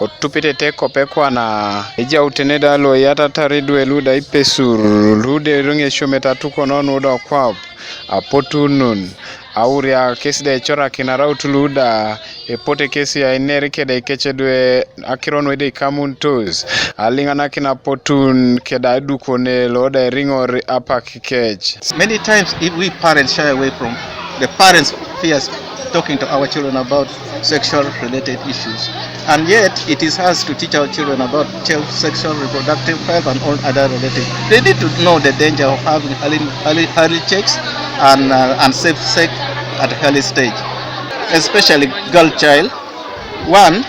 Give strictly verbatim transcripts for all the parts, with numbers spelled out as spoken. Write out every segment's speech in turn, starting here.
Otupitete kopekwana ejautene da lo iyatatar idwe lu da ipesur, lu da eriŋ esiomet atukono nu da kwap, apotunun, auriak kes da ecorakin araut lu da epote kes ainer keda ikec idwe akiro nu da ikamunitos, aliŋanakin apotun keda edukone lo da eriŋor apak kec. Many times, if we parents shy away from, the parents fears talking to our children about sexual related issues. And yet, it is us to teach our children about child sexual reproductive health and all other related. They need to know the danger of having early, early, early checks and uh, unsafe sex at early stage, especially girl child. One,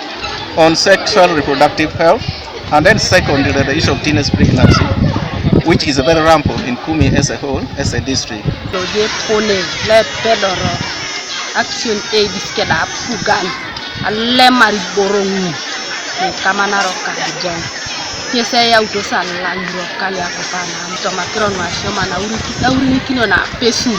on sexual reproductive health, and then secondly, the issue of teenage pregnancy, which is very rampant in Kumi as a whole, as a district. Lo je pone le pedoro action aid keda apugan alemar iboro ŋun ne kamanaro kagijaŋ. Kese yautos alanyuro kali akopana toma kiron wasioman aurinikino na pesu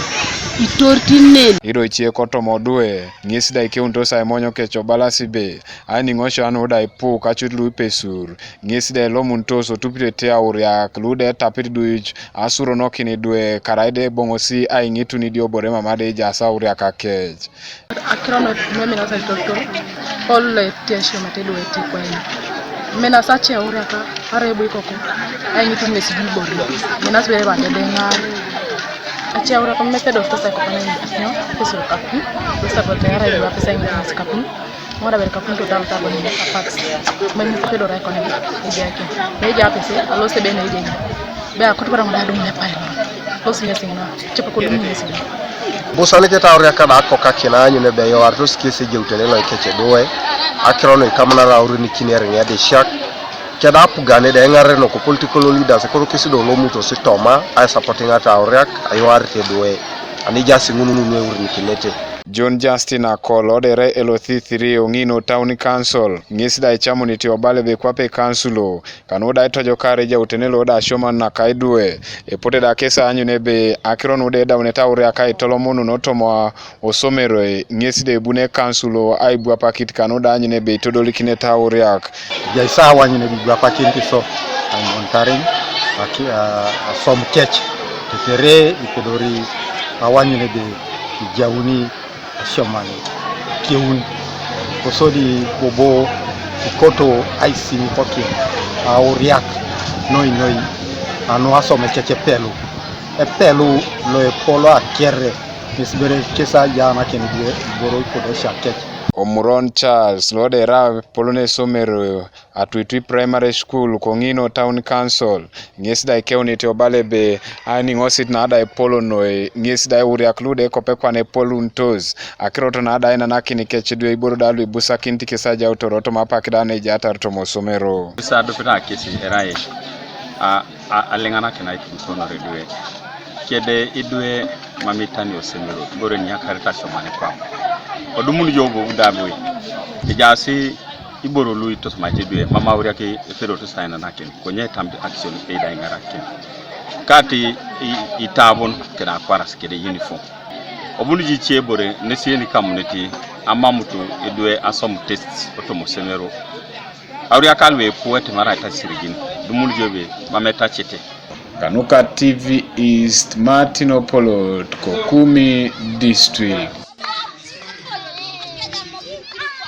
itortinen. Iroicie kotomodue ŋes da ikeunitos aimonyo kec obalasi be ainiŋosia nu da ipu kacut lu ipesur, ŋes da ilomunitos otupitete auriak lu da etapit duic asuronokin idwe, karai da eboŋosi aiŋitun idiobore mama da ejaas auriak akec. Akiro nueminasa itotor kol etesio mate dueti kwain. Minasa ace auriaka arai ebu ikoko aiŋitun ŋesi ibore. Minas bere badedeŋar ace auriaka mepedortos aikokana nyo pesur kapun. Dosagote arai ebu apesa aiŋitun ŋesi kapun. Mora bere kapun total tabo ni apax. Manyit pedora ikona ijakin. Neja apese alosi ebe neja inya. Be akot bara ŋun adum ne pailo. Los ŋesi ŋina. Cepe kodum ŋesi ŋina. Busanikit auriak kada akokakin aanyun ebe eyoaritos kes ejeutene lo ikec idwe. Akiro nu ikamanara aurinikini eriŋa edisiak. Keda apugan da eŋarenok political leaders koro kes do lomutos toma aisapotiŋata auriak ayoarit idwe. Ani ejaas ŋun nu eurinikilete. John Justin Akol, lo da erai L O C three oŋino Town Council, ŋes da icamunit obala ebe kwape kansulo, kanu da itojokar ejautene lo da asioman naka idwe, epote da kes aanyun ebe akiro nu da edaunete auriak aitolomunun otoma osomeroi, ŋes da ebuni ekansulo aibwapakit kanu da aanyun ebe itodolikinete auriak. Ejai sa awanyun ebe ibwapakinit so aimontarin aki-, a-, asom kec, tetere ipedori awanyun ebe ijauni asioman keun, kosodi bobo ikoto aisimikokin auriak noi noi anu asom kec epelu, epelu lo epolo akere, ŋes bere kes ajaanakin iboro ikodesha kec. Omuron Charles, lo da erai apolon esomero Atuitui Primary School koŋino Town Council, ŋes da ikeunit obala ebe ainiŋosit na da epol noi, ŋes da euriak lu da ekopekwan epolunitos, akirot na da ainanakin kec idwe iboro da lu ibusakinit kes ajautor otoma apak da ne ejaatar toma osomero. Bisa adupit akesi erai a, a, aliŋanakin aitutukonor idwe. Kede idwe mam itani osomero, ibore ni enyakarit asioman kwap. Odumun jo bobu da bui. Ejaasi iboro lu itosomaete idwe, mam auriak epedorete ainanakin, konye etamit action eida iŋarakin. Kati i-, itabun kede akwaras kede uniform. Obuni jo ice ibore, nesi yenikamunit amamutu idwe asom tests otoma osomero. Auriak lu epuete mara aitasirigin, dumun jo ebe mam etacete. Kanuka T V East, Martin Opolot, ko Kumi District.